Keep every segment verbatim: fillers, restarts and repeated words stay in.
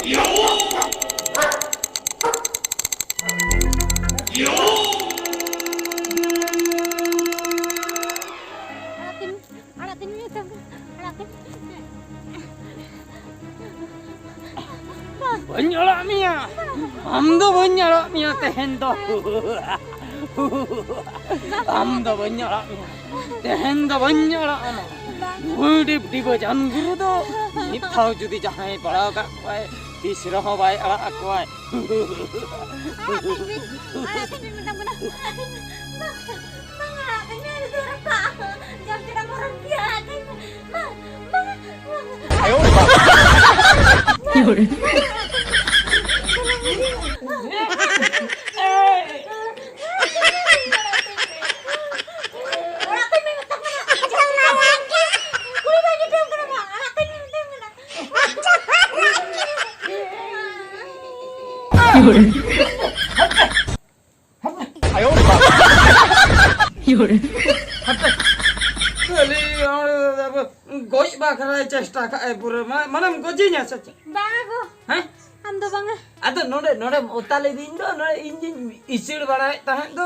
ᱟᱲᱟᱜ ᱛᱤᱧ, ᱟᱲᱟᱜ ᱛᱤᱧ ᱢᱮ ᱛᱟᱝᱜᱟ, ᱟᱲᱟᱜ ᱛᱤᱧ᱾ ᱵᱟᱹᱧ ᱟᱲᱟᱜ ᱢᱮᱭᱟ, ᱟᱢ ᱫᱚ ᱵᱟᱹᱧ ᱟᱲᱟᱜ ᱢᱮᱭᱟ ᱛᱮᱦᱮᱧ ᱫᱚ᱾ ᱟᱢ ᱫᱚ ᱵᱟᱹᱧ ᱟᱲᱟᱜ ᱢᱮᱭᱟ, ᱛᱮᱦᱮᱧ ᱫᱚ ᱵᱟᱹᱧ ᱟᱲᱟᱜ ᱟᱢᱟ᱾ ᱰᱤᱵ ᱰᱤᱵᱟᱹ ᱡᱟᱱ ᱜᱩᱨᱩ ᱫᱚ ᱢᱤᱫ ᱫᱷᱟᱣ ᱡᱩᱫᱤ ᱡᱟᱦᱟᱸᱭ ᱯᱟᱲᱟᱣ ᱠᱟᱜ ᱠᱚᱣᱟᱭ, ᱛᱤᱥ ᱨᱮᱦᱚᱸ ᱵᱟᱭ ᱟᱲᱟᱜ ᱟᱠᱚᱣᱟᱭ᱾ ᱟᱲᱟᱜ ᱠᱟᱹᱧ ᱢᱮ, ᱟᱲᱟᱜ ᱠᱟᱹᱧ ᱢᱮ, ᱢᱮᱛᱟᱢ ᱠᱟᱱᱟ, ᱟᱲᱟᱜ ᱠᱟᱹᱧ ᱢᱮ᱾ ᱵᱟᱝ, ᱵᱟᱝ, ᱟᱲᱟᱜ ᱠᱟᱹᱧ ᱢᱮ, ᱟᱹᱰᱤ ᱡᱳᱨ ᱨᱟᱯᱟᱜ᱾ ᱡᱟᱢ ᱪᱮᱫᱟᱜ ᱢᱚᱨᱚᱢ ᱜᱮᱭᱟ, ᱟᱲᱟᱜ ᱠᱟᱹᱧ ᱢᱮ᱾ ᱵᱟᱝ, ᱵᱟᱝ, ᱵᱟᱝ᱾ ᱟᱭᱳ ᱵᱟᱵᱟ᱾ ᱟᱲᱟᱜ ᱠᱟᱹᱧ ᱢᱮ, ᱢᱮᱛᱟᱢ ᱠᱟᱱᱟ᱾ ᱠᱩᱲᱤ ᱵᱟᱭ ᱧᱮᱞ ᱠᱟᱱᱟ, ᱟᱲᱟᱜ ᱠᱟᱹᱧ ᱢᱮ, ᱢᱮᱛᱟᱢ ᱠᱟᱱᱟ᱾ ᱠᱷᱟᱹᱞᱤ ᱜᱚᱡ ᱵᱟᱠᱷᱨᱟᱭ ᱪᱮᱥᱴᱟ ᱠᱟᱜᱼᱟᱭ ᱯᱩᱨᱟᱹ, ᱢᱟ-, ᱢᱟᱱᱮᱢ ᱜᱚᱡᱤᱧᱟ ᱥᱮ ᱪᱮᱫ? ᱵᱟᱝᱟ ᱜᱳ᱾ ᱦᱮᱸ? ᱟᱢ ᱫᱚ ᱵᱟᱝᱟ᱾ ᱟᱫᱚ ᱱᱚᱰᱮ, ᱱᱚᱰᱮᱢ ᱚᱛᱟ ᱞᱤᱫᱤᱧ ᱫᱚ, ᱱᱚᱰᱮ ᱤᱧ ᱜᱤᱧ ᱤᱥᱤᱲ ᱵᱟᱲᱟᱭᱮᱫ ᱛᱟᱦᱮᱸᱫ ᱫᱚ,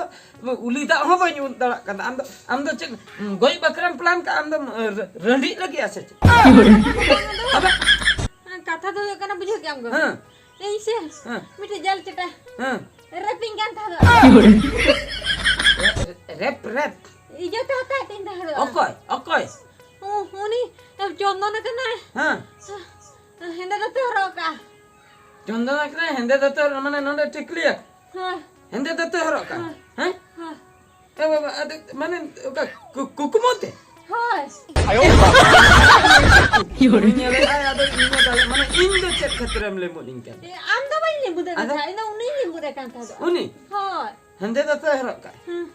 ᱩᱞᱤ ᱫᱟᱜ ᱦᱚᱸ ᱵᱟᱹᱧ ᱩᱫ ᱫᱟᱲᱮᱭᱟᱜ ᱠᱟᱱᱟ᱾ ᱟᱢ ᱫᱚ, ᱟᱢ ᱫᱚ ᱪᱮᱫ ᱜᱚᱡ ᱵᱟᱠᱷᱨᱟᱢ ᱯᱞᱟᱱ ᱠᱟᱜᱼᱟ? ᱟᱢ ᱫᱚᱢ ᱨᱟᱹᱰᱤᱜ ᱞᱟᱹᱜᱤᱫᱼᱟ ᱥᱮ ᱪᱮᱫ? ᱟᱵᱮ᱾ ᱠᱟᱛᱷᱟ ᱫᱚ ᱦᱩᱭᱩᱜ ᱠᱟᱱᱟ, ᱵᱩᱡᱷᱟᱹᱣ ᱠᱮᱜᱼᱟᱢ ᱜᱳ? ᱦᱮᱸ᱾ ᱤᱧ ᱥᱮ ᱦᱮᱸ᱾ ᱢᱤᱫᱴᱮᱡ ᱡᱟᱞ ᱪᱟᱴᱟ ᱦᱮᱸ᱾ ᱨᱮᱯᱤᱧ ᱠᱟᱱ ᱛᱟᱦᱮᱸᱫ᱾ Rape, rape. ᱤᱭᱟᱹ ᱛᱮ ᱦᱟᱛᱟᱣ ᱛᱤᱧ ᱛᱟᱦᱮᱸᱫ᱾ ᱚᱠᱚᱭ? ᱚᱠᱚᱭ? ᱩ-, ᱩᱱᱤ ᱪᱚᱱᱫᱚᱱ ᱠᱟᱱᱟᱭ᱾ ᱦᱮᱸ᱾ ᱦᱮᱸᱫᱮ ᱫᱚᱛᱚ ᱦᱚᱨᱚᱜ ᱠᱟᱜᱼᱟ᱾ ᱪᱚᱱᱫᱚᱱ ᱠᱟᱱᱟᱭ, ᱦᱮᱸᱫᱮ ᱫᱚᱛᱚ, ᱢᱟᱱᱮ ᱱᱚᱰᱮ ᱴᱷᱤᱠᱞᱤᱭᱟ᱾ ᱦᱳᱭ᱾ ᱦᱮᱸᱫᱮ ᱫᱚᱛᱚ ᱦᱚᱨᱚᱜ ᱠᱟᱜᱼᱟ᱾ ᱦᱳᱭ᱾ ᱦᱮᱸ? ᱦᱳᱭ᱾ ᱮ ᱵᱟᱵᱟ, ᱟᱫᱚ ᱢᱟᱱᱮ ᱚᱠᱟ ᱠᱩ-, ᱠᱩᱠᱢᱩ ᱛᱮ? ᱦᱳᱭ᱾ ᱟᱭᱳ ᱵᱟᱵᱟ᱾ ᱤᱧ ᱧᱮᱞᱮᱫᱼᱟᱭ, ᱟᱫᱚ ᱤᱧ ᱫᱚ ᱛᱟᱦᱞᱮ, ᱢᱟᱱᱮ ᱤᱧ ᱫᱚ ᱪᱮᱫ ᱠᱷᱟᱹᱛᱤᱨᱮᱢ ᱞᱮᱢᱩᱫ ᱤᱧ ᱠᱟᱱᱟ? ᱮ, ᱟᱢ ᱫᱚ ᱵᱟᱹᱧ ᱞᱮᱢᱩᱫᱮ ᱠᱟᱱ ᱟᱫᱚ? ᱛᱟᱦᱮᱸᱫ, ᱤᱧ ᱫᱚ ᱩᱱᱤᱧ ᱞᱮᱢᱩᱫᱮ ᱠᱟᱱ ᱛᱟᱦᱮᱸᱫ᱾ ᱩᱱᱤ? ᱦᱳᱭ᱾ ᱦᱮᱸᱫᱮ ᱫᱚᱛᱚᱭ ᱦᱚᱨᱚᱜ ᱠᱟᱜ᱾ ᱦᱩᱸ᱾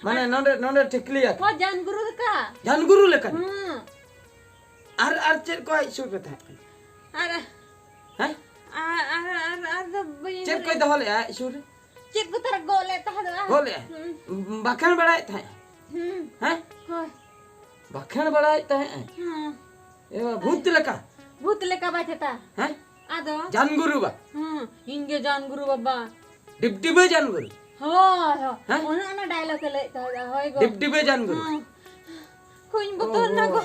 ᱢᱟᱱᱮ ᱱᱚᱰᱮ, ᱱᱚᱰᱮ ᱴᱷᱤᱠᱞᱤᱭᱟ᱾ ᱦᱳᱭ, ᱡᱟᱱ ᱜᱩᱨᱩ ᱞᱮᱠᱟ᱾ ᱡᱟᱱ ᱜᱩᱨᱩ ᱞᱮᱠᱟ? ᱦᱩᱸ᱾ ᱟᱨ, ᱟᱨ ᱪᱮᱫ ᱠᱚ ᱟᱡ ᱥᱩᱨ ᱨᱮ ᱛᱟᱦᱮᱸ ᱠᱟᱱᱟ? ᱟᱨ ᱦᱮᱸ? ᱟᱨ, ᱟᱨ, ᱟᱨ, ᱟᱨ ᱫᱚ ᱵᱟᱹᱧ ᱪᱮᱫ ᱠᱚᱭ ᱫᱚᱦᱚ ᱞᱮᱜᱼᱟ ᱟᱡ ᱥᱩᱨ ᱨᱮ? ᱪᱮᱫ ᱠᱚ ᱛᱟᱨ ᱜᱚᱜ ᱞᱮᱫ ᱛᱟᱦᱮᱸᱫᱚᱜᱼᱟ? ᱜᱚᱜ ᱞᱮᱜᱼᱟᱭ? ᱦᱩᱸ᱾ ᱵᱟᱠᱷᱮᱬ ᱵᱟᱲᱟᱭᱮᱫ ᱛᱟᱦᱮᱸᱫ? ᱦᱩᱸ᱾ ᱦᱮᱸ? ᱦᱳᱭ᱾ ᱵᱟᱠᱷᱮᱬ ᱵᱟᱲᱟᱭᱮᱫ ᱛᱟᱦᱮᱸᱫ? ᱦᱩᱸ᱾ ᱮ ᱵᱟᱵᱟ, ᱵᱷᱩᱛ ᱞᱮᱠᱟ? ᱵᱷᱩᱛ ᱞᱮᱠᱟ ᱵᱟᱭ ᱪᱮᱛᱟ᱾ ᱦᱮᱸ? ᱟᱫᱚ? ᱡᱟᱱᱜᱩᱨᱩ ᱵᱟ᱾ ᱦᱩᱸ, ᱤᱧ ᱜᱮ ᱡᱟᱱᱜᱩᱨᱩ ᱵᱟᱵᱟ᱾ ᱰᱤᱵᱰᱤᱵᱟᱹ ᱡᱟᱱᱜᱩᱨᱩ᱾ ᱦᱳᱭ, ᱦᱳᱭ᱾ ᱦᱮᱸ? ᱚᱱᱟ, ᱚᱱᱟ dialogue ᱮ ᱞᱟᱹᱭᱮᱫ ᱛᱟᱦᱮᱸᱫ, ᱦᱳᱭ ᱜᱚ᱾ ᱰᱤᱵᱰᱤᱵᱟᱹ ᱡᱟᱱᱜᱩᱨᱩ᱾ ᱦᱩᱸ᱾ ᱠᱷᱩᱧ ᱵᱚᱛᱚᱨ ᱱᱟ ᱜᱚ᱾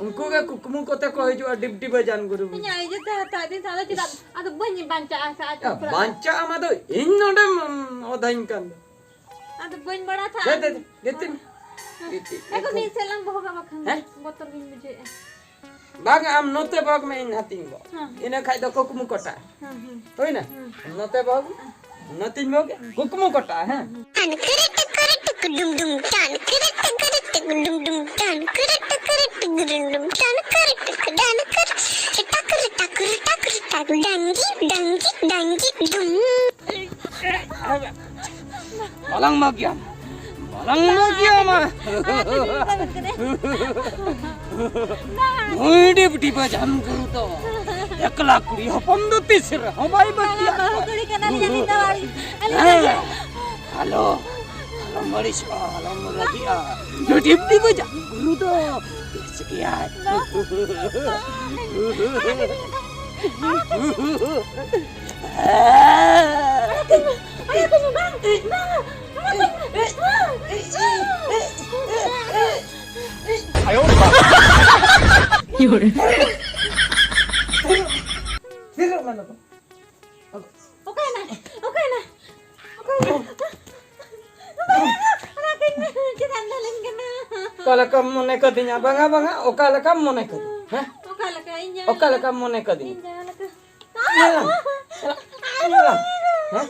ᱩᱱᱠᱩ ᱜᱮ ᱠᱩᱠᱢᱩ ᱠᱚᱛᱮ ᱠᱚ ᱦᱤᱡᱩᱜᱼᱟ, ᱰᱤᱵᱰᱤᱵᱟᱹ ᱡᱟᱱᱜᱩᱨᱩ᱾ ᱤᱧᱟᱜ ᱤᱭᱟᱹ ᱛᱮ ᱦᱟᱛᱟᱣ ᱫᱤᱧ, ᱛᱟᱦᱞᱮ ᱪᱮᱫᱟᱜ ᱟᱫᱚ ᱵᱟᱹᱧ ᱵᱟᱧᱪᱟᱜᱼᱟ ᱥᱮ ᱟᱡ ᱭᱟ, ᱠᱚ ᱯᱨᱟ- ᱵᱟᱧᱪᱟᱜ ᱟᱢ, ᱟᱫᱚ ᱤᱧ ᱱᱚᱰᱮᱢ ᱚᱫᱟᱧ ᱠᱟᱱ ᱫᱚ᱾ ᱟᱫᱚ ᱵᱟᱹᱧ ᱵᱟᱲᱟᱭ ᱛᱟᱦᱮᱸᱫ᱾ ᱫᱮ, ᱫᱮ, ᱫᱮ, ᱜᱤᱛᱤᱡ ᱢᱮ᱾ ᱦᱮᱸ᱾ ᱜᱤᱛᱤᱡ ᱢᱮ᱾ ᱮ ᱜᱚ, ᱢᱤᱫ ᱥᱮᱫ ᱞᱟᱝ ᱵᱚᱦᱚᱜᱟ ᱵᱟᱠᱷᱟᱱ ᱦᱮᱸ? ᱵᱚᱛᱚᱨ ᱜᱤᱧ ᱵᱩᱡᱷᱟᱹᱣᱮᱫᱼᱟ᱾ ᱵᱟᱝ, ᱟᱢ ᱱᱚᱛᱮ ᱵᱚᱦᱚᱜ ᱢᱮ, ᱤᱧ ᱦᱟᱛᱤᱧ ᱵᱚᱦᱚᱜ᱾ ᱦᱮᱸ᱾ ᱤᱱᱟᱹ ᱠᱷᱟᱡ ᱫᱚ ᱠᱩᱠᱢᱩ ᱠᱚᱴᱟ᱾ ᱦᱮᱸ, ᱦᱮᱸ᱾ ᱦᱩᱭᱱᱟ? ᱦᱮᱸ᱾ ᱱᱚᱛᱮ ᱵᱚᱦᱚᱜ ᱢᱮ᱾ ᱱᱚᱛᱮᱧ ᱵᱚᱦᱚᱜ ᱜᱮ᱾ ᱠᱩᱠᱢᱩ ᱠᱚᱴᱟ, ᱦᱮᱸ? ᱴᱟᱱ ᱠᱤᱨᱤ ᱴᱤᱠᱤᱨᱤ ᱴᱤᱠ ᱰᱩᱢ ᱰᱩᱢ, ᱴᱟᱱ ᱠᱤᱨᱤ ᱴᱤᱠᱤᱨᱤ ᱴᱤᱠ ᱰᱩᱢ ᱰᱩᱢ, ᱴᱟᱱ ᱠᱤᱨᱤ ᱴᱤᱠᱤᱨᱤ ᱴᱤᱠ ᱰᱩᱢ ᱰᱩᱢ, ᱴᱟᱱ ᱠᱤᱨᱤ ᱴᱤᱠ ᱰᱟᱱ ᱠᱤᱨᱤ ᱴᱟᱠ ᱴᱟᱠ ᱴᱟᱠ ᱴᱟᱠ, ᱰᱟᱝᱜᱤ ᱰᱟᱝᱜᱤ ᱰᱟᱝᱜᱤ ᱰᱩᱢ᱾ ᱵᱟᱞᱟᱝ ᱢᱟᱜᱽ ᱜᱮᱭᱟ᱾ ᱵᱟᱞᱟᱝ ᱢᱟᱜᱽ ᱜᱮᱭᱟ ᱢᱟ᱾ ᱱᱩᱭ ᱰᱤᱵ ᱰᱤᱵᱟ ᱡᱟᱱ ᱜᱩᱨᱩ ᱫᱚ ᱮᱠᱞᱟ ᱠᱩᱲᱤ ᱦᱚᱯᱚᱱ ᱫᱚ ᱛᱤᱥ ᱨᱮᱦᱚᱸ ᱵᱟᱭ ᱵᱟᱹᱜᱤᱭᱟ᱾ ᱵᱟᱹᱦᱩ ᱠᱩᱲᱤ ᱠᱟᱱᱟᱞᱤᱧ ᱟᱹᱞᱤᱧ ᱫᱚ ᱟᱹᱞᱤᱧ ᱦᱮᱸ᱾ ᱟᱞᱚ, ᱟᱞᱚᱢ ᱟᱹᱲᱤᱥᱚᱜᱼᱟ, ᱟᱞᱚᱢ ᱨᱟᱹᱜᱤᱜᱼᱟ᱾ ᱱᱩᱭ ᱰᱤᱵ ᱰᱤᱵᱟ ᱡᱟᱱ ᱜᱩᱨᱩ ᱫᱚ ᱵᱮᱥ ᱜᱮᱭᱟᱭ᱾ ᱛᱷᱤᱨᱚᱜ ᱢᱮ ᱞᱚᱜᱚᱱ᱾ ᱚᱠᱟᱭᱮᱱᱟ? ᱚᱠᱟᱭᱮᱱᱟ? ᱚᱠᱟᱭᱮᱱᱟ? ᱚᱠᱟᱭᱮᱱᱟ? ᱚᱱᱟ ᱠᱟᱹᱧ ᱢᱮ, ᱪᱮᱫᱟᱜ ᱮᱢ ᱫᱟᱞᱤᱧ ᱠᱟᱱᱟ? ᱚᱠᱟ ᱞᱮᱠᱟᱢ ᱢᱚᱱᱮ ᱠᱟᱫᱤᱧᱟ? ᱵᱟᱝᱟ, ᱵᱟᱝᱟ, ᱚᱠᱟ ᱞᱮᱠᱟᱢ ᱢᱚᱱᱮ ᱠᱟᱫᱤᱧᱟ? ᱦᱮᱸ? ᱚᱠᱟ ᱞᱮᱠᱟ? ᱤᱧ ᱡᱟᱦᱟᱸ ᱚᱠᱟ ᱞᱮᱠᱟ? ᱞᱮᱠᱟᱢ ᱢᱚᱱᱮ ᱠᱟᱫᱤᱧᱟ? ᱤᱧ ᱡᱟᱦᱟᱸ ᱞᱮᱠᱟ᱾ ᱧᱮᱞᱟᱢ, ᱧᱮᱞᱟᱢ, ᱦᱮᱸ?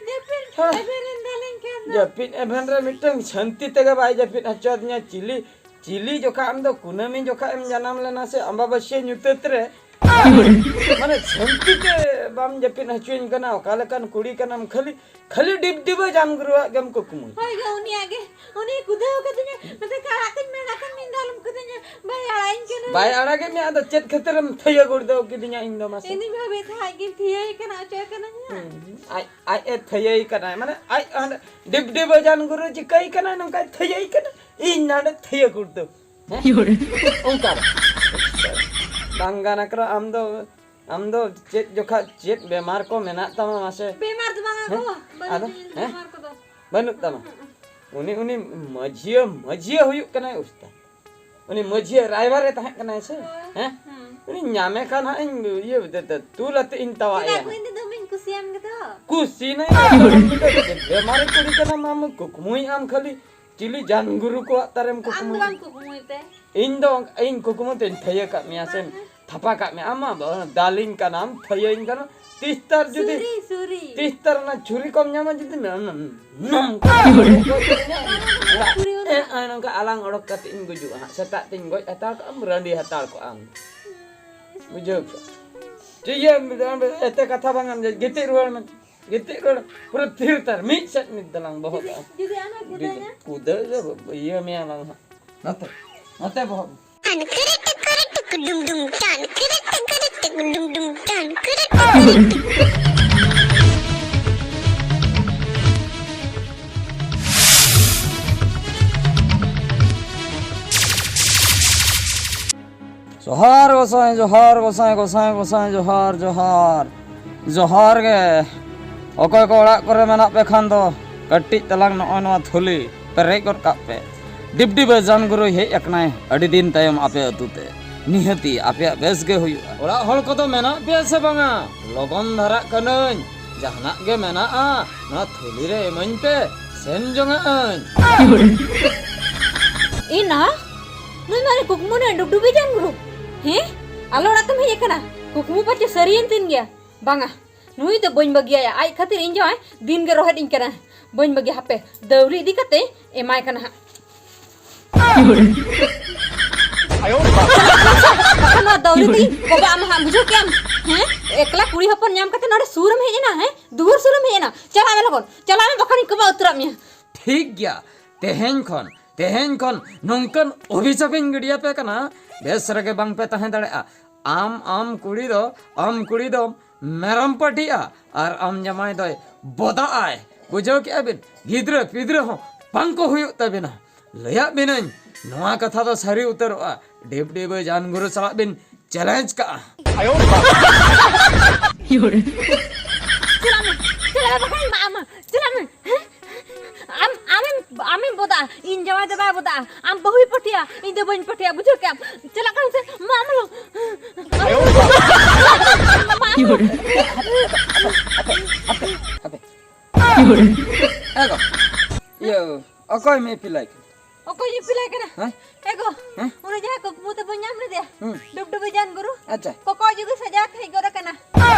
ᱡᱟᱹᱯᱤᱫ, ᱦᱮᱸ? ᱡᱟᱹᱯᱤᱫ ᱨᱮᱢ ᱫᱟᱞᱤᱧ ᱠᱷᱟᱱ ᱫᱚ᱾ ᱡᱟᱹᱯᱤᱫ ᱮᱵᱷᱮᱱ ᱨᱮ ᱢᱤᱫᱴᱟᱝ ᱥᱟᱹᱱᱛᱤ ᱛᱮᱜᱮ ᱵᱟᱭ ᱡᱟᱹᱯᱤᱫ ᱦᱚᱪᱚ ᱟᱹᱫᱤᱧᱟ᱾ ᱪᱤᱞᱤ, ᱪᱤᱞᱤ ᱡᱚᱠᱷᱟ ᱟᱢ ᱫᱚ ᱠᱩᱱᱟᱹᱢᱤ ᱡᱚᱠᱷᱟ ᱮᱢ ᱡᱟᱱᱟᱢ ᱞᱮᱱᱟ ᱥᱮ ᱟᱢᱵᱟᱵᱟᱹᱥᱭᱟᱹ ᱧᱩᱛᱟᱹᱛ ᱨᱮ? ᱢᱟᱱᱮ ᱥᱟᱹᱱᱛᱤ ᱛᱮ ᱵᱟᱢ ᱡᱟᱹᱯᱤᱫ ᱦᱚᱪᱚᱧ ᱠᱟᱱᱟ, ᱚᱠᱟ ᱞᱮᱠᱟᱱ ᱠᱩᱲᱤ ᱠᱟᱱᱟᱢ, ᱠᱷᱟᱹᱞᱤ, ᱠᱷᱟᱹᱞᱤ ᱰᱤᱵ ᱰᱤᱵᱟᱹ ᱡᱟᱱ ᱜᱩᱨᱩᱣᱟᱜ ᱜᱮᱢ ᱠᱩᱠᱢᱩᱭ᱾ ᱦᱳᱭ ᱜᱚ, ᱩᱱᱤᱭᱟᱜ ᱜᱮ, ᱩᱱᱤ ᱠᱩᱫᱟᱹᱣ ᱠᱟᱫᱤᱧᱟ, ᱢᱮᱛᱟᱭ ᱠᱟᱱᱟ, "ᱟᱲᱟᱜ ᱠᱟᱹᱧ ᱢᱮ, ᱟᱲᱟᱜ ᱠᱟᱹᱧ ᱢᱮ, ᱤᱧ ᱫᱚ ᱟᱞᱚᱢ ᱠᱩᱫᱟᱹᱧᱟ, ᱵᱟᱭ ᱟᱲᱟᱜ ᱤᱧ ᱠᱟᱱᱟ." ᱵᱟᱭ ᱟᱲᱟᱜᱮᱫ ᱢᱮᱭᱟ, ᱟᱫᱚ ᱪᱮᱫ ᱠᱷᱟᱹᱛᱤᱨᱮᱢ ᱛᱷᱟᱹᱭᱟᱹ ᱜᱩᱲᱫᱟᱹᱣ ᱠᱤᱫᱤᱧᱟ ᱤᱧ ᱫᱚ ᱢᱟᱥᱮ? ᱤᱧ ᱫᱩᱧ ᱵᱷᱟᱵᱮ ᱛᱟᱦᱮᱸᱫ ᱟᱡ ᱜᱮ ᱛᱷᱟᱹᱭᱟᱹᱭ ᱠᱟᱱᱟ, ᱚᱪᱚᱭ ᱠᱟᱱᱟ ᱦᱟᱸᱜ᱾ ᱦᱩᱸ, ᱟᱡ, ᱟᱡ ᱮ ᱛᱷᱟᱹᱭᱟᱹᱭ ᱠᱟᱱᱟᱭ, ᱢᱟᱱᱮ ᱟᱡ ᱦᱟᱸᱰᱮ ᱰᱤᱵ ᱰᱤᱵᱟᱹ ᱡᱟᱱ ᱜᱩᱨᱩ ᱪᱤᱠᱟᱹᱭ ᱠᱟᱱᱟᱭ, ᱱᱚᱝᱠᱟᱭ ᱛᱷᱟᱹᱭᱟᱹᱭ ᱠᱟᱱᱟ, ᱤᱧ ᱱᱟᱰᱮ ᱛᱷᱟᱹᱭᱟᱹ ᱜᱩᱲᱫᱟᱹᱣ᱾ ᱦᱮᱸ? ᱚᱱᱠᱟ ᱫᱚ᱾ ᱵᱟᱝ ᱜᱟᱱ ᱟᱠᱟᱱᱟ, ᱟᱢ ᱫᱚ ᱟᱢ ᱫᱚ ᱪᱮᱫ ᱡᱚᱠᱷᱟ ᱪᱮᱫ ᱵᱮᱢᱟᱨ ᱠᱚ ᱢᱮᱱᱟᱜ ᱛᱟᱢᱟ ᱢᱟᱥᱮ? ᱵᱮᱢᱟᱨ ᱫᱚ ᱵᱟᱝᱟ ᱦᱮᱸ? ᱜᱚ, ᱵᱟᱹᱱᱩᱜ ᱟᱫᱚ? ᱛᱤᱧᱟ ᱦᱮᱸ? ᱵᱮᱢᱟᱨ ᱠᱚᱫᱚ᱾ ᱵᱟᱹᱱᱩᱜ ᱛᱟᱢᱟ? ᱩᱱᱤ, ᱩᱱᱤ ᱢᱟᱹᱡᱷᱤᱭᱟᱹ, ᱢᱟᱹᱡᱷᱤᱭᱟᱹ ᱦᱩᱭᱩᱜ ᱠᱟᱱᱟᱭ ᱩᱥᱛᱟᱫ᱾ ᱩᱱᱤ ᱢᱟᱹᱡᱷᱤᱭᱟᱹ ᱨᱟᱭᱵᱟᱨ ᱮ ᱛᱟᱦᱮᱸ ᱠᱟᱱᱟᱭ ᱥᱮ? ᱦᱳᱭ᱾ ᱦᱮᱸ? ᱦᱩᱸ᱾ ᱩᱱᱤ ᱧᱟᱢᱮ ᱠᱷᱟᱱ ᱦᱟᱸᱜ ᱤᱧ ᱤᱭᱟᱹ ᱛᱮ, ᱛᱮ, ᱛᱩᱞ ᱟᱛᱮ ᱤᱧ ᱛᱟᱣᱟ ᱪᱮᱫᱟᱜ ᱮᱭᱟ᱾ ᱠᱚ ᱤᱧ ᱫᱚ ᱫᱚᱢᱮᱧ ᱠᱩᱥᱤᱭᱟᱢ ᱜᱮᱫᱚ? ᱠᱩᱥᱤ ᱱᱟᱭ ᱵᱮᱢᱟᱨᱤ ᱠᱩᱲᱤ ᱠᱟᱱᱟᱢ ᱟᱢ, ᱠᱩᱠᱢᱩᱭ ᱟᱢ ᱠᱷᱟᱹᱞᱤ᱾ ᱪᱤᱞᱤ ᱡᱟᱱᱜᱩᱨᱩ ᱠᱚᱣᱟᱜ ᱛᱟᱨᱮᱢ ᱟᱢ ᱫᱚ ᱠᱩᱠᱢᱩᱭ? ᱵᱟᱝ ᱠᱩᱠᱢᱩᱭ ᱛᱮ᱾ ᱤᱧ ᱫᱚ ᱚᱱᱠᱟ, ᱤᱧ ᱠᱩᱠᱢᱩ ᱛᱮᱧ ᱛᱷᱟᱹᱭᱟᱹ ᱠᱟᱜ ᱢᱮᱭᱟ ᱥᱮ ᱛᱷᱟᱯᱟ ᱠᱟᱜ ᱢᱮᱭᱟ᱾ ᱟᱢ ᱢᱟ ᱵᱟ-, ᱫᱟᱞᱤᱧ ᱠᱟᱱᱟᱢ, ᱛᱷᱟᱹᱭᱟᱹᱧ ᱠᱟᱱᱟᱢ᱾ ᱛᱤᱥᱛᱟᱨ ᱡᱩᱫᱤ ᱥᱩᱨᱤ, ᱥᱩᱨᱤ᱾ ᱛᱤᱥᱛᱟᱨ ᱚᱱᱟ ᱪᱷᱩᱨᱤ ᱠᱚᱢ ᱧᱟᱢᱟ ᱡᱩᱫᱤ ᱱᱚ-, ᱱᱚ-, ᱱᱚᱝᱠᱟ ᱪᱷᱩᱨᱤ ᱮ, ᱵᱟᱹᱱᱩᱜᱼᱟ᱾ ᱮ, ᱱᱚᱝᱠᱟ ᱟᱞᱟᱝ ᱚᱰᱚᱠ ᱠᱟᱛᱮ ᱤᱧ ᱜᱩᱡᱩᱜᱼᱟ ᱦᱟᱸᱜ᱾ ᱥᱮᱛᱟᱜ ᱛᱤᱧ ᱜᱚᱡ ᱦᱟᱛᱟᱲ ᱠᱚᱜᱼᱟᱢ, ᱨᱟᱺᱰᱤ ᱦᱟᱛᱟᱲ ᱠᱚᱜᱼᱟᱢ᱾ ᱵᱩᱡᱷᱟᱹᱣ ᱠᱮᱫᱟ? ᱴᱷᱤᱠ ᱜᱮᱭᱟ, ᱮᱛᱮ ᱠᱟᱛᱷᱟ ᱵᱟᱝ ᱟᱸᱡᱚᱢ, ᱜᱤᱛᱤᱡ ᱨᱩᱣᱟᱹᱲ ᱢᱮ᱾ ᱜᱤᱛᱤᱡ ᱨᱩᱣᱟᱹᱲ, ᱯᱩᱨᱟᱹ ᱛᱷᱤᱨ ᱛᱟᱨ, ᱢᱤᱫ ᱥᱮᱫ ᱱᱤᱛ ᱫᱚᱞᱟᱝ ᱵᱚᱦᱚᱜᱼᱟ᱾ ᱡᱩᱫᱤ ᱟᱢᱮ ᱠᱩᱫᱟᱹᱧᱟ? ᱠᱩᱫᱟᱹ ᱫᱚ ᱤᱭᱟᱹ ᱢᱮᱭᱟ ᱞᱟᱝ ᱦᱟᱸᱜ᱾ ᱱᱚᱛᱮ, ᱱᱚᱛᱮ ᱵᱚᱦᱚᱜ᱾ ᱴᱟᱱ ᱠᱤᱨᱤ ᱴᱤᱠᱤᱨᱤ ᱴᱤᱠ ᱰᱩᱢ ᱰᱩᱢ ᱴᱟᱱ ᱠᱤᱨᱤ ᱴᱤᱠᱤᱨᱤ ᱴᱤᱠ ᱰᱩᱢ ᱰᱩᱢ ᱴᱟᱱ ᱠᱤᱨᱤ ᱴᱤᱠᱤᱨᱤ ᱴᱤᱠ᱾ ᱡᱚᱦᱟᱨ ᱜᱚᱸᱥᱟᱭ, ᱡᱚᱦᱟᱨ ᱜᱚᱸᱥᱟᱭ, ᱜᱚᱸᱥᱟᱭ, ᱜᱚᱸᱥᱟᱭ, ᱡᱚᱦᱟᱨ, ᱡᱚᱦᱟᱨ᱾ ᱡᱚᱦᱟᱨ ᱜᱮ᱾ ᱚᱠᱚᱭ ᱠᱚ ᱚᱲᱟᱜ ᱠᱚᱨᱮ ᱢᱮᱱᱟᱜ ᱯᱮ ᱠᱷᱟᱱ ᱫᱚ ᱠᱟᱹᱴᱤᱡ ᱛᱟᱞᱟᱝ ᱱᱚᱜᱼᱚᱭ ᱱᱚᱣᱟ ᱛᱷᱩᱞᱤ ᱯᱮᱨᱮᱡ ᱜᱚᱫ ᱠᱟᱜ ᱯᱮ᱾ ᱰᱤᱯᱰᱤᱵᱟᱹ ᱡᱟᱱ ᱜᱩᱨᱩᱭ ᱦᱮᱡ ᱟᱠᱟᱱᱟᱭ ᱟᱹᱰᱤ ᱫᱤᱱ ᱛᱟᱭᱚᱢ ᱟᱯᱮ ᱟᱹᱛᱩ ᱛᱮ᱾ ᱱᱤᱦᱟᱹᱛᱤ ᱟᱯᱮᱭᱟᱜ ᱵᱮᱥ ᱜᱮ ᱦᱩᱭᱩᱜᱼᱟ᱾ ᱚᱲᱟᱜ ᱦᱚᱲ ᱠᱚᱫᱚ ᱢᱮᱱᱟᱜ ᱯᱮᱭᱟ ᱥᱮ ᱵᱟᱝᱟ? ᱞᱚᱜᱚᱱ ᱫᱷᱟᱨᱟᱜ ᱠᱟᱹᱱᱟᱹᱧ, ᱡᱟᱦᱟᱱᱟᱜ ᱜᱮ ᱢᱮᱱᱟᱜᱼᱟ ᱱᱚᱣᱟ ᱛᱷᱩᱞᱤ ᱨᱮ ᱮᱢᱟᱹᱧ ᱯᱮ, ᱥᱮᱱ ᱡᱚᱝᱟᱜ ᱟᱹᱧ᱾ ᱮ ᱱᱟ, ᱱᱩᱭ ᱢᱟ ᱠᱩᱠᱢᱩ ᱨᱮ ᱰᱩᱵᱰᱩᱵᱤ ᱡᱟᱱ ᱜᱩᱨᱩ᱾ ᱦᱮᱸ? ᱟᱞᱮ ᱚᱲᱟᱜ ᱛᱮᱢ ᱦᱮᱡ ᱟᱠᱟᱱᱟ? ᱠᱩᱠᱢᱩ ᱯᱟᱪᱮ ᱥᱟᱹᱨᱤᱭᱮᱱ ᱛᱤᱧ ᱜᱮᱭᱟ᱾ ᱵᱟᱝᱟ, ᱱᱩᱭ ᱫᱚ ᱵᱟᱹᱧ ᱵᱟᱹᱜᱤᱭᱟᱭᱟ᱾ ᱟᱡ ᱠᱷᱟᱹᱛᱤᱨ ᱤᱧ ᱡᱟᱶᱟᱭ ᱫᱤᱱ ᱜᱮ ᱨᱚᱦᱮᱫ ᱤᱧ ᱠᱟᱱᱟ᱾ ᱵᱟᱹᱧ ᱵᱟᱹᱜᱤᱭᱟ, ᱦᱟᱯᱮ, ᱫᱟᱹᱣᱲᱤ ᱤᱫᱤ ᱠᱟᱛᱮ ᱮᱢᱟᱭ ᱠᱟᱱᱟ ᱦᱟᱸᱜ᱾ ᱵᱟᱠᱷᱟᱱ ᱱᱚᱣᱟ ᱫᱟᱹᱣᱲᱤ ᱛᱮ ᱠᱚᱵᱟᱜ ᱟᱢ ᱦᱟᱸᱜ, ᱵᱩᱡᱷᱟᱹᱣ ᱠᱮᱜᱼᱟᱢ? ᱦᱮᱸ? ᱮᱠᱞᱟ ᱠᱩᱲᱤ ᱦᱚᱯᱚᱱ ᱧᱟᱢ ᱠᱟᱛᱮ ᱱᱚᱰᱮ ᱥᱩᱨ ᱮᱢ ᱦᱮᱡ ᱮᱱᱟ, ᱦᱮᱸ? ᱫᱩᱣᱟᱹᱨ ᱥᱩᱨ ᱮᱢ ᱦᱮᱡ ᱮᱱᱟ᱾ ᱪᱟᱞᱟᱜ ᱢᱮ ᱞᱚᱜᱚᱱ, ᱪᱟᱞᱟᱜ ᱢᱮ, ᱵᱟᱠᱷᱟᱱᱤᱧ ᱠᱚᱵᱟᱜ ᱩᱛᱟᱹᱨᱟᱜ ᱢᱮᱭᱟ᱾ ᱴᱷᱤᱠ ᱜᱮᱭᱟ, ᱛᱮᱦᱮᱧ ᱠᱷᱚᱱ, ᱛᱮᱦᱮᱧ ᱠᱷᱚᱱ ᱱᱚᱝᱠᱟᱱ ᱚᱵᱷᱤᱥᱟᱯ ᱤᱧ ᱜᱤᱰᱤᱭᱟᱯᱮ ᱠᱟᱱᱟ, ᱵᱮᱥ ᱨᱮᱜᱮ ᱵᱟᱝ ᱯᱮ ᱛᱟᱦᱮᱸ ᱫᱟᱲᱮᱭᱟᱜᱼᱟ᱾ ᱟᱢ, ᱟᱢ ᱠᱩᱲᱤ ᱫᱚ, ᱟᱢ ᱠᱩᱲᱤ ᱫᱚ ᱢᱮᱨᱚᱢ ᱯᱟᱹᱴᱤᱜᱼᱟ ᱟᱨ ᱟᱢ ᱡᱟᱢᱟᱭ ᱫᱚᱭ ᱵᱚᱫᱟᱜᱼᱟᱭ᱾ ᱵᱩᱡᱷᱟᱹᱣ ᱠᱮᱜᱼᱟ ᱵᱤᱱ? ᱜᱤᱫᱽᱨᱟᱹ ᱯᱤᱫᱽᱨᱟᱹ ᱦᱚᱸ ᱵᱟᱝ ᱠᱚ ᱦᱩᱭᱩᱜ ᱛᱟᱵᱤᱱᱟ᱾ ᱞᱟᱹᱭᱟᱫ ᱵᱤᱱᱟᱹᱧ, ᱱᱚᱣᱟ ᱠᱟᱛᱷᱟ ᱫᱚ ᱥᱟᱹᱨᱤ ᱩᱛᱟᱹᱨᱚᱜᱼᱟ᱾ ᱰᱤᱯ ᱰᱤᱵᱟᱹ ᱡᱟᱱ ᱜᱩᱨᱩ ᱥᱟᱞᱟᱜ ᱵᱤᱱ ᱪᱮᱞᱮᱧᱡᱽ ᱠᱟᱜᱼᱟ᱾ ᱪᱟᱞᱟᱜ ᱢᱮ, ᱪᱟᱞᱟᱜ ᱢᱮ, ᱵᱟᱠᱷᱟᱱ ᱢᱟ ᱟᱢ, ᱪᱟᱞᱟᱜ ᱢᱮ, ᱦᱮᱸ? ᱟᱢ, ᱟᱢᱮᱢ, ᱟᱢᱮᱢ ᱵᱚᱫᱟᱜᱼᱟ, ᱤᱧ ᱡᱟᱶᱟᱭ ᱫᱚ ᱵᱟᱭ ᱵᱚᱫᱟᱜᱼᱟ, ᱟᱢ ᱵᱟᱹᱦᱩᱭ ᱯᱟᱹᱴᱤᱭᱟ, ᱤᱧ ᱫᱚ ᱵᱟᱹᱧ ᱯᱟᱹᱴᱤᱭᱟ, ᱵᱩᱡᱷᱟᱹᱣ ᱠᱮᱜᱼᱟᱢ? ᱪᱟᱞᱟᱜ ᱠᱟᱱ ᱥᱮ, ᱢᱟ ᱟᱢ ᱞᱚ᱾ ᱦᱟᱯᱮ, ᱦᱟᱯᱮ, ᱦᱟᱯᱮ᱾ ᱮ ᱜᱚ, ᱤᱭᱟᱹ, ᱚᱠᱚᱭ ᱢᱮ ᱯᱤᱞᱟᱭ ᱠᱟᱱᱟ? ᱚᱠᱚᱭ ᱤᱯᱤᱞᱟᱭ ᱠᱟᱱᱟ? ᱦᱮᱸ? ᱮ ᱜᱚ, ᱦᱮᱸ? ᱩᱱᱤ ᱡᱟᱦᱟᱸ ᱠᱩᱠᱢᱩ ᱛᱮᱵᱚᱱ ᱧᱟᱢ ᱞᱮᱫᱮᱭᱟ, ᱦᱩᱸ᱾ ᱰᱩᱵᱰᱩᱵᱤ ᱡᱟᱱ ᱜᱩᱨᱩ᱾ ᱟᱪᱪᱷᱟ᱾ ᱠᱚᱠᱚᱭ ᱡᱩᱜᱤ ᱥᱟᱡᱟᱣ ᱛᱮ ᱦᱮᱡ ᱜᱚᱫ ᱟᱠᱟᱱᱟ᱾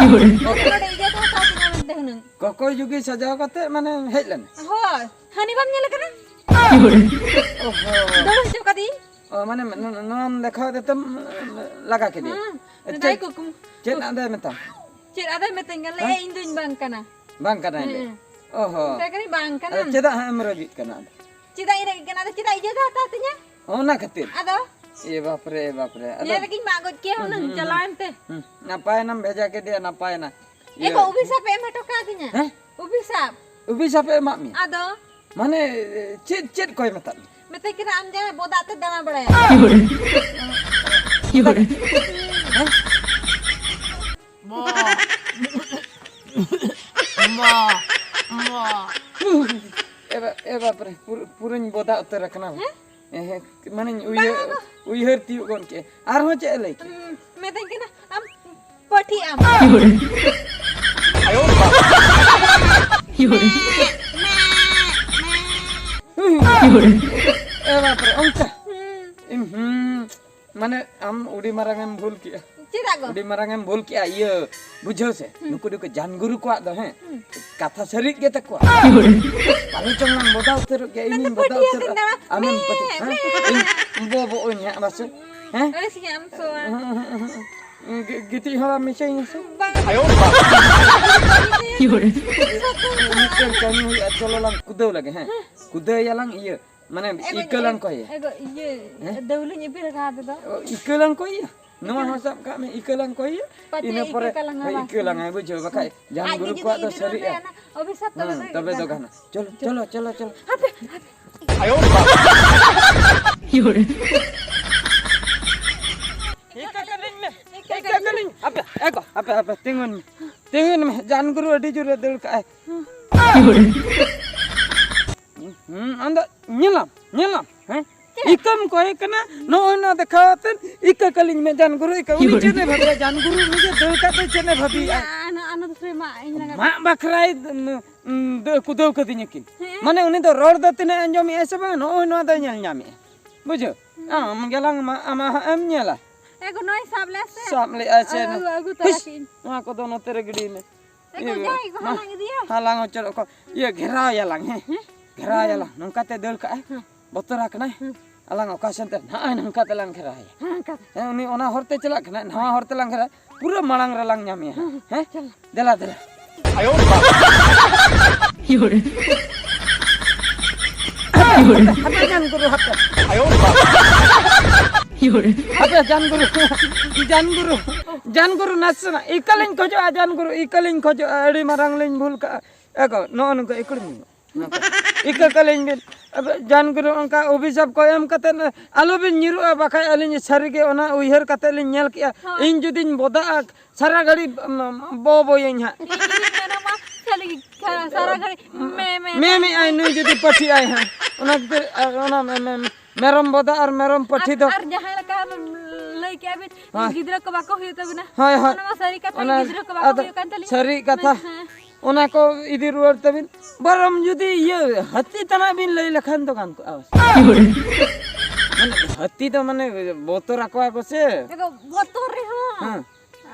ᱱᱚᱰᱮ ᱤᱭᱟᱹ ᱠᱚ ᱦᱟᱛᱟᱣ ᱛᱤᱧᱟ ᱢᱮᱱᱛᱮ ᱦᱩᱱᱟᱹᱝ᱾ ᱠᱚᱠᱚᱭ ᱡᱩᱜᱤ ᱥᱟᱡᱟᱣ ᱠᱟᱛᱮ ᱢᱟᱱᱮ ᱦᱮᱡ ᱞᱮᱱᱟ? ᱦᱳᱭ, ᱦᱟᱹᱱᱤ ᱵᱟᱢ ᱧᱮᱞ ᱟᱠᱟᱱᱟ? ᱚᱦᱚ᱾ ᱫᱟᱹᱲ ᱦᱚᱪᱚ ᱠᱟᱫᱤᱧ᱾ ᱚ, ᱢᱟᱱᱮ ᱱᱚ-, ᱱᱚᱣᱟᱢ ᱫᱮᱠᱷᱟᱣ ᱫᱮ ᱛᱮᱢ ᱞᱟᱜᱟ ᱠᱮᱫᱮᱭᱟ? ᱦᱮᱸ, ᱪᱮᱫ, ᱱᱟᱭ ᱠᱩᱠᱢᱩ᱾ ᱪᱮᱫ ᱟᱫᱚᱭ ᱢᱮᱛᱟᱢ? ᱪᱮᱫ ᱟᱫᱚᱭ ᱢᱮᱛᱟᱹᱧ ᱠᱟᱱᱟ? ᱞᱟᱹᱭ, ᱦᱮᱸ? ᱤᱧ ᱫᱩᱧ ᱵᱟᱝ ᱠᱟᱱᱟ᱾ ᱵᱟᱝ ᱠᱟᱱᱟᱭ ᱞᱮ? ᱦᱮᱸ᱾ ᱚᱦᱚ᱾ ᱢᱮᱛᱟᱭ ᱠᱟᱹᱱᱟᱹᱧ, "ᱵᱟᱝ ᱠᱟᱱᱟᱢ᱾ ᱟᱫᱚ ᱪᱮᱫᱟᱜ ᱦᱟᱸᱜ ᱮᱢ ᱨᱟᱹᱜᱤᱜ ᱠᱟᱱᱟ ᱟᱫᱚ?" ᱪᱮᱫᱟᱜ ᱤᱧ ᱨᱟᱹᱜᱤᱜ ᱠᱟᱱᱟ? ᱟᱫᱚ ᱪᱮᱫᱟᱜ ᱤᱭᱟᱹ ᱫᱚ ᱦᱟᱛᱟᱣ ᱛᱤᱧᱟ? ᱚᱱᱟ ᱠᱷᱟᱹᱛᱤᱨ? ᱟᱫᱚ? ᱮ ᱵᱟᱯᱨᱮ, ᱮ ᱵᱟᱯᱨᱮ᱾ ᱟᱫᱚ ᱧᱮᱞ ᱨᱮᱜᱤᱧ ᱢᱟᱜ ᱜᱚᱡ ᱠᱮᱭᱟ ᱦᱩᱸ, ᱦᱩᱱᱟᱹᱝ ᱦᱩᱸ, ᱦᱩᱸ, ᱪᱟᱞᱟᱣᱮᱱ ᱛᱮ᱾ ᱦᱩᱸ, ᱱᱟᱯᱟᱭᱮᱱᱟᱢ ᱵᱷᱮᱡᱟ ᱠᱮᱫᱮᱭᱟ, ᱱᱟᱯᱟᱭᱮᱱᱟ᱾ ᱮ ᱤᱭᱟᱹ ᱜᱚ, ᱚᱵᱷᱤᱥᱟᱯ ᱮ ᱮᱢ ᱦᱚᱴᱚ ᱠᱟᱣᱫᱤᱧᱟ᱾ ᱦᱮᱸ? ᱚᱵᱷᱤᱥᱟᱯ᱾ ᱚᱵᱷᱤᱥᱟᱯ ᱮ ᱮᱢᱟᱜ ᱢᱮᱭᱟ? ᱟᱫᱚ? ᱢᱟᱱᱮ, ᱪᱮᱫ, ᱪᱮᱫ ᱠᱚᱭ ᱢᱮᱛᱟᱫ ᱢᱮᱭᱟ? ᱢᱮᱛᱟᱭ ᱠᱟᱱᱟ, "ᱟᱢ ᱡᱟᱦᱟᱸᱭ ᱵᱚᱫᱟ ᱟᱛᱮ ᱫᱟᱬᱟ ᱵᱟᱲᱟᱭᱟ᱾" ᱦᱮᱸ? ᱢᱟ᱾ ᱢᱟ᱾ ᱢᱟ᱾ ᱮ ᱵᱟ-, ᱮ ᱵᱟᱯᱨᱮ, ᱯᱩᱨᱟᱹ, ᱯᱩᱨᱟᱹᱧ ᱵᱚᱫᱟ ᱩᱛᱟᱹᱨ ᱟᱠᱟᱱᱟ᱾ ᱦᱮᱸ? ᱮ ᱦᱮᱸ, ᱢᱟᱱᱮᱧ ᱩᱭᱦᱟᱹᱨ, ᱵᱟᱝ, ᱵᱟᱝ᱾ ᱩᱭᱦᱟᱹᱨ ᱛᱤᱭᱳᱜ ᱜᱚᱫ ᱠᱮᱫᱼᱟ᱾ ᱟᱨᱦᱚᱸ ᱪᱮᱫ ᱮ ᱞᱟᱹᱭ ᱠᱮᱫ? ᱩᱸ, ᱢᱮᱛᱟᱹᱧ ᱠᱟᱱᱟ, "ᱟᱢ ᱯᱟᱹᱴᱷᱤ ᱟᱢ᱾" ᱮ ᱵᱟᱯᱨᱮ, ᱚᱱᱠᱟ? ᱦᱩᱸ᱾ ᱤᱧ, ᱦᱩᱸ᱾ ᱢᱟᱱᱮ, ᱟᱢ ᱟᱹᱰᱤ ᱢᱟᱨᱟᱝ ᱮᱢ ᱵᱷᱩᱞ ᱠᱮᱜᱼᱟ᱾ ᱪᱮᱫᱟᱜ ᱜᱚ? ᱟᱹᱰᱤ ᱢᱟᱨᱟᱝ ᱮᱢ ᱵᱷᱩᱞ ᱠᱮᱜᱼᱟ, ᱤᱭᱟᱹ, ᱵᱩᱡᱷᱟᱹᱣ ᱥᱮ, ᱦᱩᱸ᱾ ᱱᱩᱠᱩ ᱫᱚᱠᱚ ᱡᱟᱱᱜᱩᱨᱩ ᱠᱚᱣᱟᱜ ᱫᱚ, ᱦᱮᱸ, ᱦᱩᱸ᱾ ᱠᱟᱛᱷᱟ ᱥᱟᱹᱨᱤ ᱜᱮ ᱛᱟᱠᱚᱣᱟ᱾ ᱯᱟᱞᱮ ᱪᱚᱝ ᱞᱟᱝ ᱵᱚᱫᱟ ᱩᱛᱟᱹᱨᱚᱜ ᱜᱮᱭᱟ, ᱢᱮᱱᱫᱚ ᱤᱧᱤᱧ ᱵᱚᱫᱟ ᱯᱟᱹᱴᱤᱭᱟᱹ ᱩᱛᱟᱹᱨᱚᱜᱼᱟ, ᱫᱟᱫᱟ, ᱟᱢᱮᱢ ᱢᱮ, ᱯᱟᱹᱴᱤ-, ᱦᱮᱸ? ᱢᱮ᱾ ᱤᱧ ᱵᱚ-, ᱵᱚ-, ᱚᱧ ᱦᱟᱸᱜ ᱢᱟᱥᱮ, ᱦᱮᱸ? ᱟᱹᱲᱤᱥ ᱜᱮ ᱟᱢ ᱥᱚᱣᱟ᱾ ᱜᱤ-, ᱜᱤᱛᱤᱡ ᱦᱚᱸ ᱵᱟᱢ ᱢᱮᱥᱟᱧᱟ ᱥᱮ? ᱵᱟᱝ᱾ ᱢᱤᱫᱴᱮᱱ ᱠᱟᱹᱢᱤ ᱦᱩᱭᱩᱜᱼᱟ, ᱪᱚᱞᱚ ᱞᱟᱝ ᱠᱩᱫᱟᱹᱣ ᱞᱮᱜᱮ, ᱦᱮᱸ? ᱠᱩᱫᱟᱹᱭᱟᱞᱟᱝ ᱤᱭᱟᱹ, ᱢᱟᱱᱮ ᱮᱜᱳ, ᱤᱠᱟᱹ ᱞᱟᱝ ᱠᱚᱭᱮ᱾ ᱮᱜᱳ, ᱤᱭᱟᱹ, ᱦᱮᱸ? ᱫᱟᱹᱣᱞᱟᱹᱧ ᱤᱯᱤᱞ ᱟᱠᱟᱫ ᱛᱮᱫᱚ᱾ ᱚ, ᱤᱠᱟᱹ ᱞᱟᱝ ᱠᱚᱭᱮ? ᱱᱚᱣᱟ ᱦᱚᱸ ᱥᱟᱵ ᱠᱟᱜ ᱢᱮ, ᱤᱠᱟᱹ ᱞᱟᱝ ᱠᱚᱭᱮ᱾ ᱯᱟᱪᱮ ᱤᱱᱟᱹ ᱤᱠᱟᱹ ᱯᱚᱨᱮ ᱠᱟᱞᱟᱝᱟ ᱦᱮᱸ, ᱵᱟᱝ? ᱤᱠᱟᱹ ᱞᱟᱝᱟᱭ, ᱵᱩᱡᱷᱟᱹᱣ, ᱵᱟᱠᱷᱟᱡ ᱟᱡ ᱡᱟᱦᱟᱸ ᱜᱮ ᱜᱩᱨᱩ ᱡᱩᱫᱤ ᱠᱚᱣᱟᱜ ᱫᱚ ᱤᱫᱤ ᱥᱟᱹᱨᱤᱜᱼᱟ᱾ ᱨᱩᱣᱟᱹᱲ ᱞᱮᱭᱟ ᱱᱟ, ᱚᱵᱷᱤᱥᱟᱯ ᱛᱚᱵᱮ ᱦᱩᱸ, ᱫᱚ ᱛᱚᱵᱮ ᱫᱚ ᱜᱟᱱᱚᱜᱼᱟ᱾ ᱜᱟᱱᱚᱜᱼᱟ᱾ ᱪᱚᱞᱚ, ᱪᱚᱞᱚ, ᱪᱚᱞᱚ, ᱪᱚᱞᱚ᱾ ᱦᱟᱯᱮ, ᱦᱟᱯᱮ᱾ ᱤᱠᱟᱹ ᱠᱟᱹᱱᱟᱹᱧ ᱤᱠᱟᱹ ᱠᱟᱹᱞᱤᱧ᱾ ᱟᱯᱮ, ᱮ ᱜᱚ, ᱟᱯᱮ, ᱟᱯᱮ, ᱛᱤᱸᱜᱩᱱ ᱢᱮ᱾ ᱛᱤᱸᱜᱩᱱ ᱢᱮ, ᱡᱟᱱ ᱜᱩᱨᱩ ᱟᱹᱰᱤ ᱡᱳᱨᱮ ᱫᱟᱹᱲ ᱠᱟᱜᱼᱟᱭ᱾ ᱦᱩᱸ, ᱟᱢ ᱫᱚ ᱧᱮᱞᱟᱢ, ᱧᱮᱞᱟᱢ, ᱦᱮᱸ? ᱪᱮᱫ? ᱤᱠᱟᱹᱢ ᱠᱚᱭᱮ ᱠᱟᱱᱟ, ᱱᱚᱜᱼᱚᱭ ᱱᱚᱣᱟ ᱫᱮᱠᱷᱟᱣ ᱟᱛᱮᱫ ᱤᱠᱟᱹ ᱠᱟᱹᱞᱤᱧ ᱢᱮ, ᱡᱟᱱ ᱜᱩᱨᱩ ᱤᱠᱟᱹ᱾ ᱩᱱᱤ ᱪᱮᱫ ᱮ ᱵᱷᱟᱵᱤᱭᱟ? ᱡᱟᱱ ᱜᱩᱨᱩ ᱩᱱᱤ ᱡᱮ ᱫᱟᱹᱲ ᱠᱟᱛᱮ ᱪᱮᱫ ᱮ ᱵᱷᱟᱵᱤᱭᱟ? ᱟᱱᱟ, ᱟᱱᱟ ᱫᱚ ᱥᱮ ᱢᱟ, ᱤᱧ ᱞᱟᱜᱟ᱾ ᱢᱟᱜ ᱵᱟᱠᱷᱨᱟᱭ, ᱩᱸ, ᱩᱸ, ᱫᱟᱹ-, ᱠᱩᱫᱟᱹᱣ ᱠᱟᱹᱫᱤᱧᱟ ᱠᱤᱱ᱾ ᱦᱮᱸ᱾ ᱢᱟᱱᱮ ᱩᱱᱤ ᱫᱚ ᱨᱚᱲ ᱫᱚ ᱛᱤᱱᱟᱹᱜ ᱟᱸᱡᱚᱢᱮᱜᱼᱟᱭ ᱥᱮ ᱵᱟᱝ, ᱱᱚᱜᱼᱚᱭ ᱱᱚᱣᱟ ᱫᱚᱭ ᱧᱮᱞ ᱧᱟᱢᱮᱜᱼᱟ᱾ ᱵᱩᱡᱷᱟᱹᱣ? ᱦᱩᱸ᱾ ᱟᱢ ᱜᱮᱞᱟᱝ ᱢᱟ-, ᱟᱢᱟᱜ ᱦᱟᱸᱜ ᱮᱢ ᱧᱮᱞᱟ᱾ ᱮ ᱜᱚ, ᱱᱚᱣᱟᱭ ᱥᱟᱵ ᱞᱮᱜᱼᱟ ᱥᱮ? ᱥᱟᱵ ᱞᱮᱜᱼᱟᱭ ᱥᱮ? ᱟᱹᱜᱩ, ᱱᱚ-, ᱟᱹᱜᱩ ᱛᱚᱨᱟ ᱦᱩᱥ, ᱠᱤᱱ᱾ ᱱᱚᱣᱟ ᱠᱚᱫᱚ ᱱᱚᱛᱮ ᱨᱮ ᱜᱤᱰᱤᱭ ᱢᱮ᱾ ᱮ ᱜᱚ, ᱤᱭᱟᱹ, ᱡᱟᱦᱟᱸᱭ ᱠᱚ ᱢᱟ, ᱦᱟᱞᱟᱝ ᱤᱫᱤᱭᱟ᱾ ᱦᱟᱞᱟᱝ ᱦᱚᱪᱚ ᱠᱚ᱾ ᱤᱭᱟᱹ, ᱜᱷᱮᱨᱟᱣ ᱭᱟᱞᱟᱝ, ᱦᱮᱸ? ᱦᱮᱸ? ᱜᱷᱮᱨᱟᱣ ᱦᱮᱸ᱾ ᱭᱟᱞᱟᱝ᱾ ᱱᱚᱝᱠᱟ ᱛᱮ ᱫᱟᱹᱲ ᱠᱟᱜᱼᱟᱭ᱾ ᱦᱮᱸ᱾ ᱵᱚᱛᱚᱨ ᱟᱠᱟᱱᱟᱭ᱾ ᱦᱮᱸ᱾ ᱟᱞᱟᱝ ᱚᱠᱟ ᱥᱮᱱ ᱛᱮ? ᱱᱚᱜᱼᱚᱭ ᱱᱚᱝᱠᱟ ᱛᱮᱞᱟᱝ ᱜᱷᱮᱨᱟᱣ ᱮᱭᱟ᱾ ᱦᱮᱸ, ᱚᱱᱠᱟ ᱛᱮ᱾ ᱦᱮᱸ, ᱩᱱᱤ ᱚᱱᱟ ᱦᱚᱨ ᱛᱮ ᱪᱟᱞᱟᱜ ᱠᱟᱱᱟᱭ, ᱱᱟᱣᱟ ᱦᱚᱨ ᱛᱮᱞᱟᱝ ᱜᱷᱮᱨᱟᱣ᱾ ᱯᱩᱨᱟᱹ ᱢᱟᱲᱟᱝ ᱨᱮᱞᱟᱝ ᱧᱟᱢᱮᱭᱟ᱾ ᱦᱮᱸ, ᱦᱮᱸ? ᱪᱚᱞᱚ᱾ ᱫᱮᱞᱟ, ᱫᱮᱞᱟ᱾ ᱦᱟᱯᱮ, ᱦᱟᱯᱮ, ᱡᱟᱱ ᱜᱩᱨᱩ, ᱦᱟᱯᱮ᱾ ᱦᱟᱯᱮ, ᱡᱟᱱ ᱜᱩᱨᱩ, ᱡᱟᱱ ᱜᱩᱨᱩ, ᱡᱟᱱ ᱜᱩᱨᱩ, ᱱᱟᱥᱮᱱᱟᱜ ᱤᱠᱟᱹ ᱞᱤᱧ ᱠᱷᱚᱡᱚᱜᱼᱟ, ᱡᱟᱱ ᱜᱩᱨᱩ, ᱤᱠᱟᱹ ᱞᱤᱧ ᱠᱷᱚᱡᱚᱜᱼᱟ, ᱟᱹᱰᱤ ᱢᱟᱨᱟᱝ ᱞᱤᱧ ᱵᱷᱩᱞ ᱠᱟᱜᱼᱟ᱾ ᱮ ᱜᱚ, ᱱᱚᱜᱼᱚ ᱱᱚᱝᱠᱟ ᱤᱠᱟᱹ ᱞᱤᱧ ᱢᱮ᱾ ᱱᱚᱝᱠᱟ᱾ ᱤᱠᱟᱹ ᱠᱟᱹᱞᱤᱧ ᱵᱤᱱ᱾ ᱟᱫᱚ ᱡᱟᱱ ᱜᱩᱨᱩ ᱚᱱᱠᱟ ᱚᱵᱷᱤᱥᱟᱯ ᱠᱚ ᱮᱢ ᱠᱟᱛᱮᱫ ᱟᱞᱚ ᱵᱤᱱ ᱧᱩᱨᱩᱜᱼᱟ, ᱵᱟᱠᱷᱟᱡ ᱟᱹᱞᱤᱧ ᱥᱟᱹᱨᱤ ᱜᱮ ᱚᱱᱟ ᱩᱭᱦᱟᱹᱨ ᱠᱟᱛᱮᱫ ᱞᱤᱧ ᱧᱮᱞ ᱠᱮᱜᱼᱟ᱾ ᱦᱳᱭ᱾ ᱤᱧ ᱡᱩᱫᱤᱧ ᱵᱚᱫᱟᱜᱼᱟ, ᱥᱟᱨᱟ ᱜᱷᱟᱹᱲᱤ, ᱩᱢ, ᱵᱚ ᱵᱚᱭᱟᱹᱧ ᱦᱟᱸᱜ᱾ ᱤᱧ ᱢᱮᱱᱟ ᱢᱟ ᱥᱟᱹᱨᱤ ᱜᱮ, ᱥᱟᱨᱟ ᱜᱷᱟᱹᱲᱤ ᱢᱮ, ᱢᱮ, ᱢᱮ, ᱢᱮ᱾ ᱢᱮ ᱟᱭ ᱱᱩᱭ ᱡᱩᱫᱤ ᱯᱟᱹᱴᱷᱤ ᱟᱭ ᱦᱟᱸᱜ᱾ ᱚᱱᱟ ᱠᱷᱟᱹᱛᱤᱨ ᱟᱨ ᱚᱱᱟ ᱢᱮ-, ᱢᱮ-, ᱢᱮᱨᱚᱢ ᱵᱚᱫᱟ ᱟᱨ ᱢᱮᱨᱚᱢ ᱯᱟᱹᱴᱷᱤ ᱟᱨ, ᱫᱚ ᱟᱨ ᱡᱟᱦᱟᱸ ᱞᱮᱠᱟ ᱞᱟᱹᱭ ᱠᱮᱜᱼᱟ ᱵᱤᱱ, ᱦᱳᱭ᱾ ᱜᱤᱫᱽᱨᱟᱹ ᱠᱚ ᱵᱟᱠᱚ ᱦᱩᱭᱩᱜ ᱛᱟᱵᱤᱱᱟ᱾ ᱦᱳᱭ, ᱦᱳᱭ᱾ ᱚᱱᱟ ᱢᱟ ᱥᱟᱹᱨᱤ ᱠᱟᱛᱷᱟ, ᱚᱱᱟ ᱜᱤᱫᱽᱨᱟᱹ ᱠᱚ ᱵᱟᱠᱚ ᱟᱫᱚ ᱦᱩᱭᱩᱜ ᱠᱟᱱ ᱛᱟᱹᱞᱤᱧᱟ᱾ ᱥᱟᱹᱨᱤ ᱠᱟᱛᱷᱟ᱾ ᱦᱮᱸ᱾ ᱚᱱᱟ ᱠᱚ ᱤᱫᱤ ᱨᱩᱣᱟᱹᱲ ᱛᱟᱵᱤᱱ᱾ ᱵᱚᱨᱚᱝ ᱡᱩᱫᱤ ᱤᱭᱟᱹ ᱦᱟᱹᱛᱤ ᱛᱟᱱᱟᱜ ᱵᱤᱱ ᱞᱟᱹᱭ ᱞᱮᱠᱷᱟᱱ ᱫᱚ ᱜᱟᱱ ᱠᱚᱜᱼᱟ᱾ ᱢᱟᱱᱮ ᱦᱟᱹᱛᱤ ᱫᱚ ᱢᱟᱱᱮ ᱵᱚᱛᱚᱨ ᱟᱠᱚᱣᱟ ᱠᱚ ᱥᱮ᱾ ᱮ ᱜᱚ, ᱵᱚᱛᱚᱨ ᱨᱮᱦᱚᱸ᱾ ᱦᱮᱸ᱾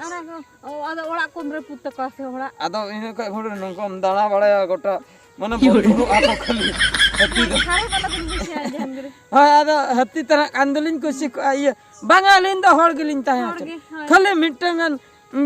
ᱚᱱᱟ ᱠᱚ, ᱚ, ᱟᱫᱚ ᱚᱲᱟᱜ ᱠᱚᱢ ᱨᱟᱹᱯᱩᱫ ᱛᱟᱠᱚᱣᱟ ᱥᱮ ᱦᱚᱲᱟᱜ᱾ ᱟᱫᱚ ᱤᱱᱟᱹ ᱠᱷᱚᱡ ᱦᱩᱲᱩ ᱱᱚᱝᱠᱟᱢ ᱫᱟᱬᱟ ᱵᱟᱲᱟᱭᱟ ᱜᱚᱴᱟ, ᱢᱟᱱᱮ ᱵᱚᱛᱚᱨᱚᱜᱼᱟ ᱠᱚ ᱠᱷᱟᱹᱞᱤ ᱦᱟᱹᱛᱤ ᱫᱚ᱾ ᱦᱟᱨᱟ ᱵᱟᱞᱟ ᱵᱤᱱ ᱵᱩᱡᱷᱟᱹᱣᱟ ᱡᱟᱦᱟᱸ ᱜᱮ᱾ ᱦᱳᱭ, ᱟᱫᱚ ᱦᱟᱹᱛᱤ ᱛᱟᱱᱟᱜ ᱠᱟᱱ ᱫᱚᱞᱤᱧ ᱠᱩᱥᱤ ᱠᱚᱜᱼᱟ᱾ ᱤᱭᱟᱹ, ᱵᱟᱝᱟ, ᱟᱹᱞᱤᱧ ᱫᱚ ᱦᱚᱲ ᱜᱮᱞᱤᱧ ᱛᱟᱦᱮᱸ ᱦᱚᱲ ᱦᱚᱪᱚ᱾ ᱜᱮ, ᱦᱳᱭ᱾ ᱠᱷᱟᱹᱞᱤ ᱢᱤᱫᱴᱟᱝ ᱜᱟᱱ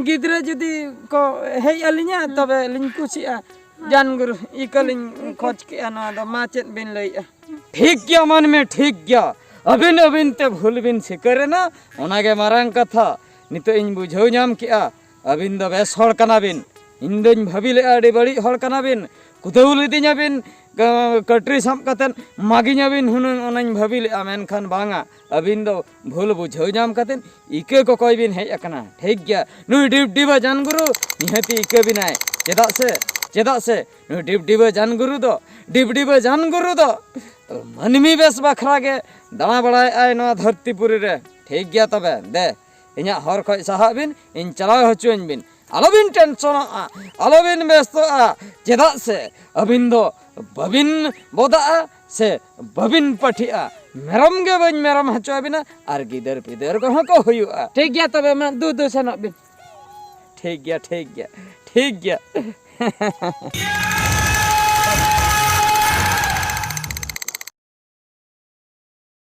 ᱜᱤᱫᱽᱨᱟᱹ ᱡᱩᱫᱤ ᱠᱚ ᱦᱮᱡ ᱟᱹᱞᱤᱧᱟ, ᱦᱩᱸ᱾ ᱛᱚᱵᱮ ᱞᱤᱧ ᱠᱩᱥᱤᱜᱼᱟ᱾ ᱦᱳᱭ᱾ ᱡᱟᱱ ᱜᱩᱨᱩ, ᱤᱠᱟᱹ ᱞᱤᱧ ᱤᱠᱟᱹ᱾ ᱠᱷᱚᱡᱽ ᱠᱮᱜᱼᱟ ᱱᱚᱣᱟ ᱫᱚ᱾ ᱢᱟ ᱪᱮᱫ ᱵᱤᱱ ᱞᱟᱹᱭᱮᱜᱼᱟ? ᱴᱷᱤᱠ ᱜᱮᱭᱟ ᱢᱟᱹᱱᱢᱤ, ᱴᱷᱤᱠ ᱜᱮᱭᱟ᱾ ᱟᱹᱵᱤᱱ, ᱟᱹᱵᱤᱱ ᱛᱮ ᱵᱷᱩᱞ ᱵᱤᱱ ᱥᱤᱠᱟᱹᱨ ᱮᱱᱟ, ᱚᱱᱟ ᱜᱮ ᱢᱟᱨᱟᱝ ᱠᱟᱛᱷᱟ᱾ ᱱᱤᱛᱚᱜ ᱤᱧ ᱵᱩᱡᱷᱟᱹᱣ ᱧᱟᱢ ᱠᱮᱜᱼᱟ, ᱟᱹᱵᱤᱱ ᱫᱚ ᱵᱮᱥ ᱦᱚᱲ ᱠᱟᱱᱟ ᱵᱤᱱ᱾ ᱤᱧ ᱫᱚᱧ ᱵᱷᱟᱹᱵᱤ ᱞᱮᱜᱼᱟ, ᱟᱹᱰᱤ ᱵᱟᱹᱲᱤᱡ ᱦᱚᱲ ᱠᱟᱱᱟ ᱵᱤᱱ᱾ ᱠᱩᱫᱟᱹᱣ ᱞᱤᱫᱤᱧᱟ ᱵᱤᱱ, ᱠᱟᱹᱴᱨᱤ ᱥᱟᱵ ᱠᱟᱛᱮᱫ ᱢᱟᱜᱤᱧᱟᱵᱤᱱ ᱦᱩᱱᱟᱹᱝ, ᱚᱱᱟᱧ ᱵᱷᱟᱹᱵᱤ ᱞᱮᱫᱼᱟ, ᱢᱮᱱᱠᱷᱟᱱ ᱵᱟᱝᱟ, ᱟᱹᱵᱤᱱ ᱫᱚ ᱵᱷᱩᱞ ᱵᱩᱡᱷᱟᱹᱣ ᱧᱟᱢ ᱠᱟᱛᱮᱫ ᱤᱠᱟᱹ ᱠᱚᱠᱚᱭ ᱵᱤᱱ ᱦᱮᱡ ᱟᱠᱟᱱᱟ᱾ ᱴᱷᱤᱠ ᱜᱮᱭᱟ, ᱱᱩᱭ ᱰᱤᱵᱰᱤᱵᱟᱹ ᱡᱟᱱ ᱜᱩᱨᱩ ᱱᱤᱦᱟᱹᱛᱤ ᱤᱠᱟᱹ ᱵᱤᱱᱟᱭ᱾ ᱪᱮᱫᱟᱜ ᱥᱮ, ᱪᱮᱫᱟᱜ ᱥᱮ ᱱᱩᱭ ᱰᱤᱵᱰᱤᱵᱟᱹ ᱡᱟᱱ ᱜᱩᱨᱩ ᱫᱚ, ᱰᱤᱵᱰᱤᱵᱟᱹ ᱡᱟᱱ ᱜᱩᱨᱩ ᱫᱚ ᱢᱟᱹᱱᱢᱤ ᱵᱮᱥ ᱵᱟᱠᱷᱨᱟ ᱜᱮ ᱫᱟᱬᱟ ᱵᱟᱲᱟᱭᱮᱫᱼᱟᱭ ᱱᱚᱣᱟ ᱫᱷᱟᱹᱨᱛᱤ ᱯᱩᱨᱤ ᱨᱮ᱾ ᱴᱷᱤᱠ ᱜᱮᱭᱟ, ᱛᱚᱵᱮ ᱫᱮ, ᱤᱧᱟᱹᱜ ᱦᱚᱨ ᱠᱷᱚᱱ ᱥᱟᱦᱟᱜ ᱵᱤᱱ, ᱤᱧ ᱪᱟᱞᱟᱣ ᱦᱚᱪᱚᱧ ᱵᱤᱱ᱾ ᱟᱞᱚᱵᱤᱱ ᱴᱮᱱᱥᱚᱱᱚᱜᱼᱟ, ᱟᱞᱚᱵᱤᱱ ᱵᱮᱥᱛᱚᱜᱼᱟ᱾ ᱪᱮᱫᱟᱜ ᱥᱮ ᱟᱹᱵᱤᱱ ᱫᱚ ᱵᱟᱹᱵᱤᱱ ᱵᱚᱫᱟᱜᱼᱟ ᱥᱮ ᱵᱟᱹᱵᱤᱱ ᱯᱟᱹᱴᱷᱤᱜᱼᱟ᱾ ᱢᱮᱨᱚᱢ ᱜᱮ ᱵᱟᱹᱧ ᱢᱮᱨᱚᱢ ᱦᱚᱪᱚ ᱟᱹᱵᱤᱱᱟ, ᱟᱨ ᱜᱤᱫᱟᱹᱨ ᱯᱤᱫᱟᱹᱨ ᱠᱚᱦᱚᱸ ᱠᱚ ᱦᱩᱭᱩᱜᱼᱟ᱾ ᱴᱷᱤᱠ ᱜᱮᱭᱟ, ᱛᱚᱵᱮ ᱢᱟ ᱫᱩ ᱫᱩ ᱥᱮᱱᱚᱜ ᱵᱤᱱ᱾ ᱴᱷᱤᱠ ᱜᱮᱭᱟ, ᱴᱷᱤᱠ ᱜᱮᱭᱟ, ᱴᱷᱤᱠ ᱜᱮᱭᱟ᱾